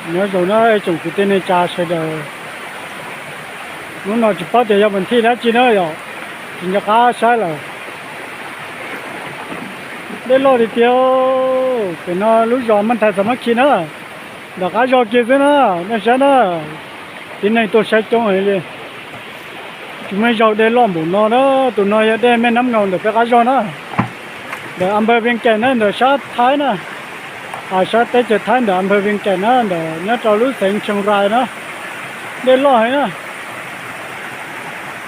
Nyob zoo na ib tsoom kwv tij neej tsa sawv daws, hnub no tsis paub tias yog vas thib dab tsi na yom, tsis nco qab saib lawm. Dej loj tiag tiag. Pem no lub zos Mab Thais Xam Mab Khi na, nram qab zog kiag xwb na, nej saib na, tib neeg tuaj saib coob heev li. Tsis muaj ib zaug dej loj npaum no na. Tus no yog dej Mej Nab Ngaus ntawm peb qab zog na, ntawm Amphawv Vias Kaim na, ntawm sab Thaib na, sab teb chaws Thaib ntawm Amphawv Vias Kaim na, ntawm nyob rau lub xeev Tsheej Rais na. Dej loj heev na.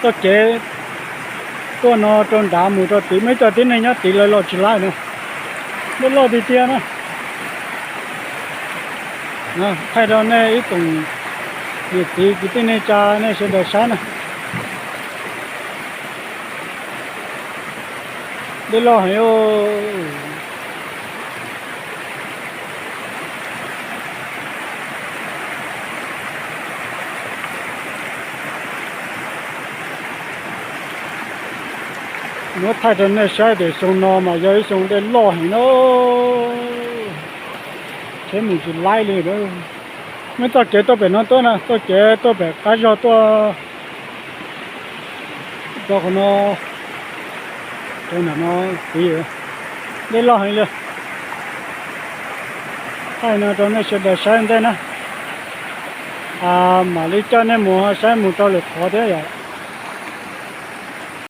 Txoj kev tuaj no rau nrad mus rau tid muaj ib co tib neeg nyob tid lawv los tsis laij na. Dej loj tiag tiag na. Thaij rau nej ib tsoom niam txiv kwv tij neej tsa nej sawv daws saib na. Dej loj heev. Muab thaij rau nej saib tias xyoo no mas yog ib xyoo dej loj heev na. Tsheb mus tsis laij li. Muaj txoj kev tuaj pem no tuaj na, txoj kev tuaj pem qab zog tuaj rau qhov no, rau ntawm no tid. Dej loj heev li. Thaij no rau nej sawv daws saib ntej na. Mam li coj nej mus saib mus rau lwm qhov thiab yom.